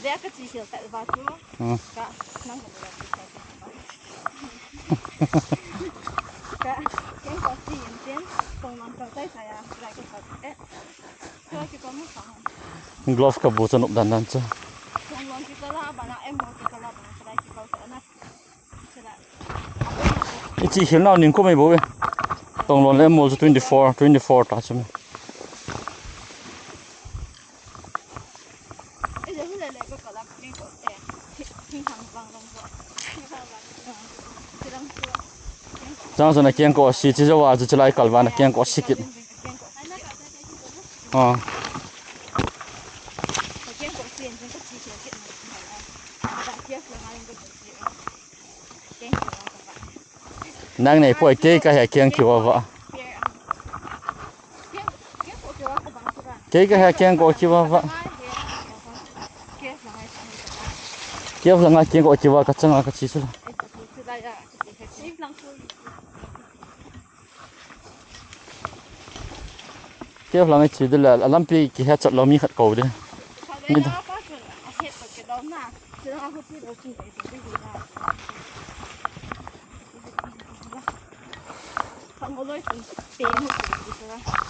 Dia ka chi sil ta ba chu. ອືມ Ka nang ka ba chu. Ka ken ko chi yen ken. Tong man ka tai sa ya, lai ka ka. Eh. Ka ki ko mo sa. Glove ka bu cha nup dan dan cha. Tong man ki ka la ba na em mo ki ka la ba na ka dai ki ko sa na. ອາຊີເຂດລາວໜຶ່ງກໍໄມ່ບໍ່ເວີຍ ຕ້ອງລອນແລະໂມລະ twenty-four twenty-four ຕາຊະ. ຈັ່ງຊັ້ນນະ ແກງກໍຊິ ຊິຈະວ່າ ຈະຫຼາຍການວ່ານະ ແກງກໍຊິກິນ. ອໍ ນາງໃນປ່ອຍເກກະແຮແກງກິວວະ ເກກະແຮແກງກໍກິວວະ. ເກຟລັງອາແກງກໍກິວວະ ກະຈັງອາກະຊິສຸລະ. ເກຟລັງອາຊິເດລະ ອາລຳປີກິເຮັດຈັດລາວມີຂັດເກົາເດ. ມີ Pangoloy pun pe mo pun dito.